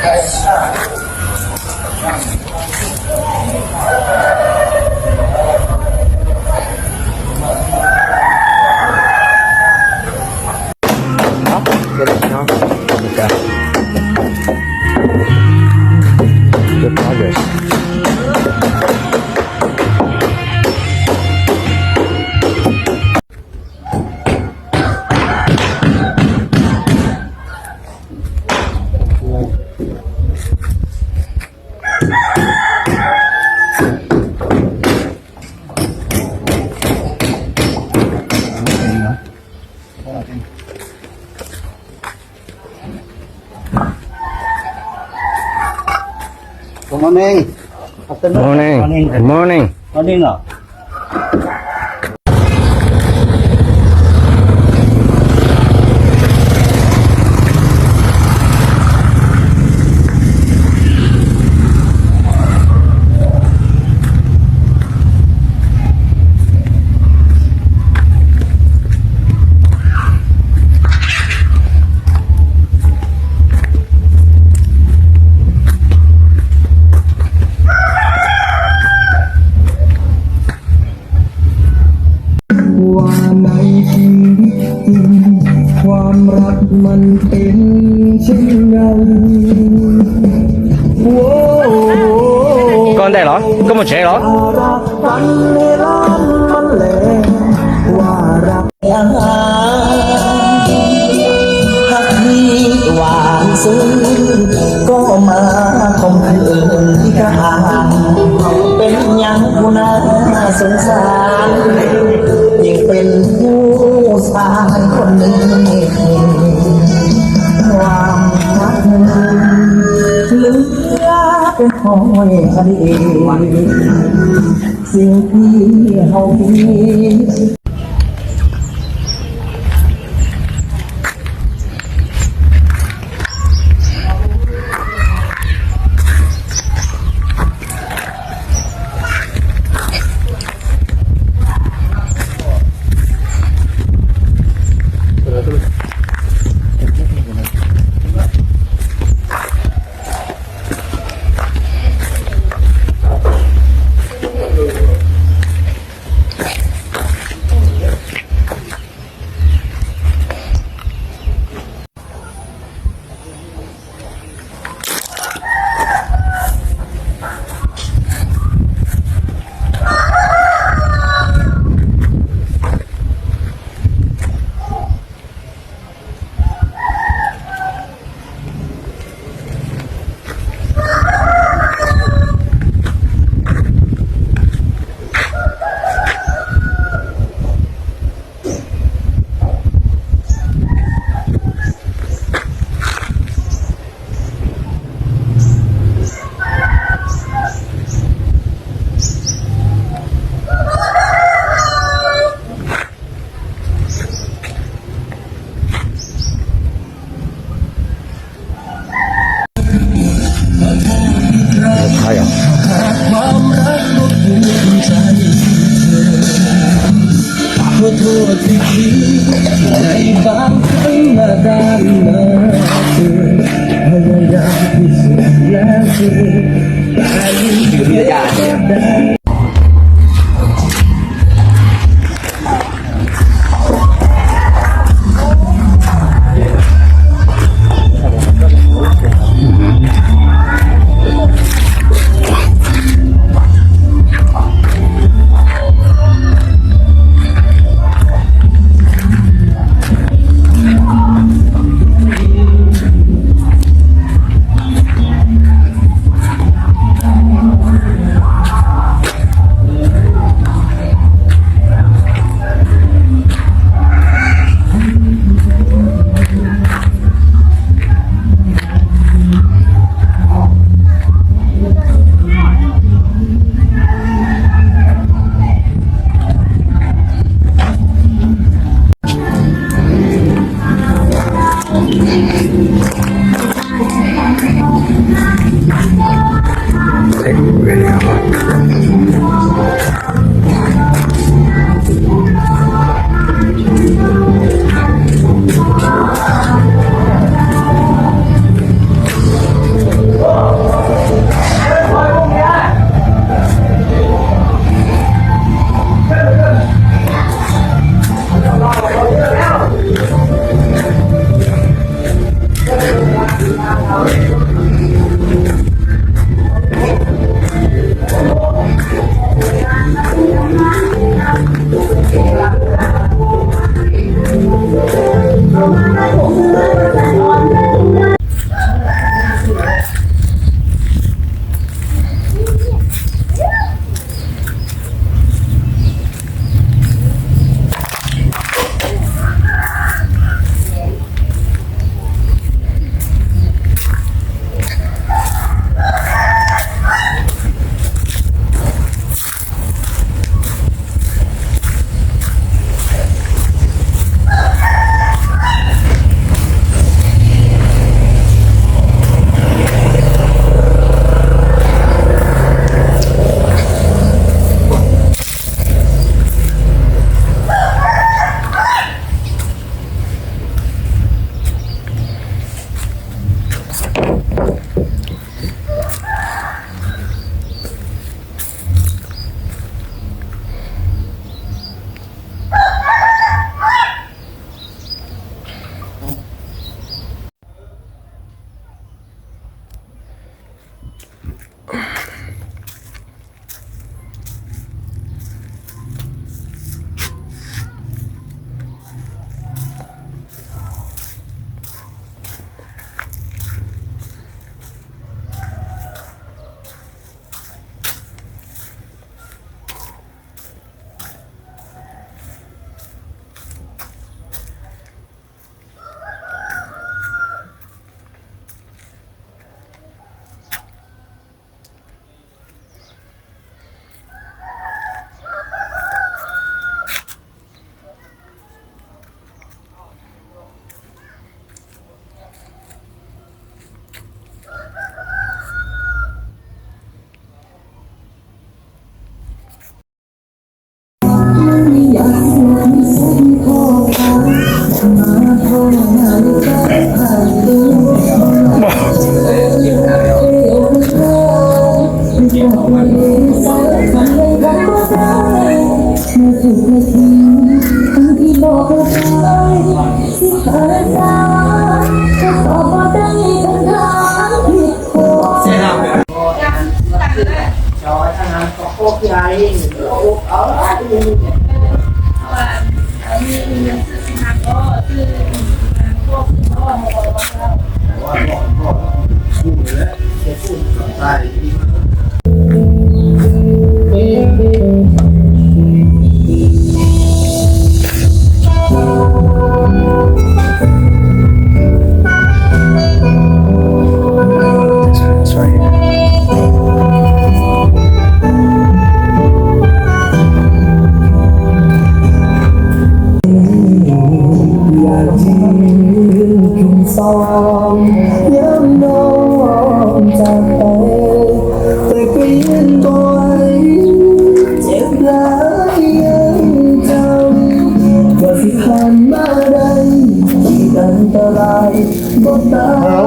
Đó, gia đình nho. Ok. Good progress. Good morning. Afternoon. Morning. Morning. Good morning. Morning. Wa ในชีวิตจริง ความรักมันเป็นเช่นไร Con đây lỏ, con một trẻ lỏ. รักกันในล้านมันแลว่ารัก หากมีหวานซื่อก็มาข่มขืนพิการ เป็นหยังผู้น่าสงสาร ยิ่งเป็นผู้ชายคนนี้ ความรักเหลือเป็นห้อยอดีต สิ่งที่เฮามี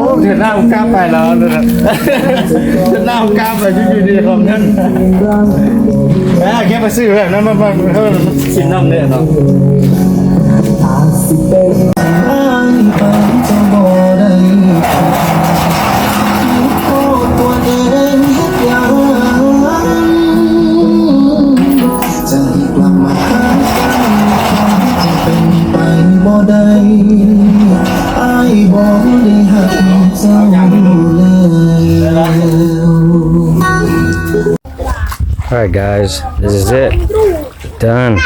Ua, thiaj nab ua kab pais los, thiaj nab ua kab pais, cub cub di qhov nab. Khiav pais xwb, no no no, tsis noj li no. Alright, guys, this is it. Done.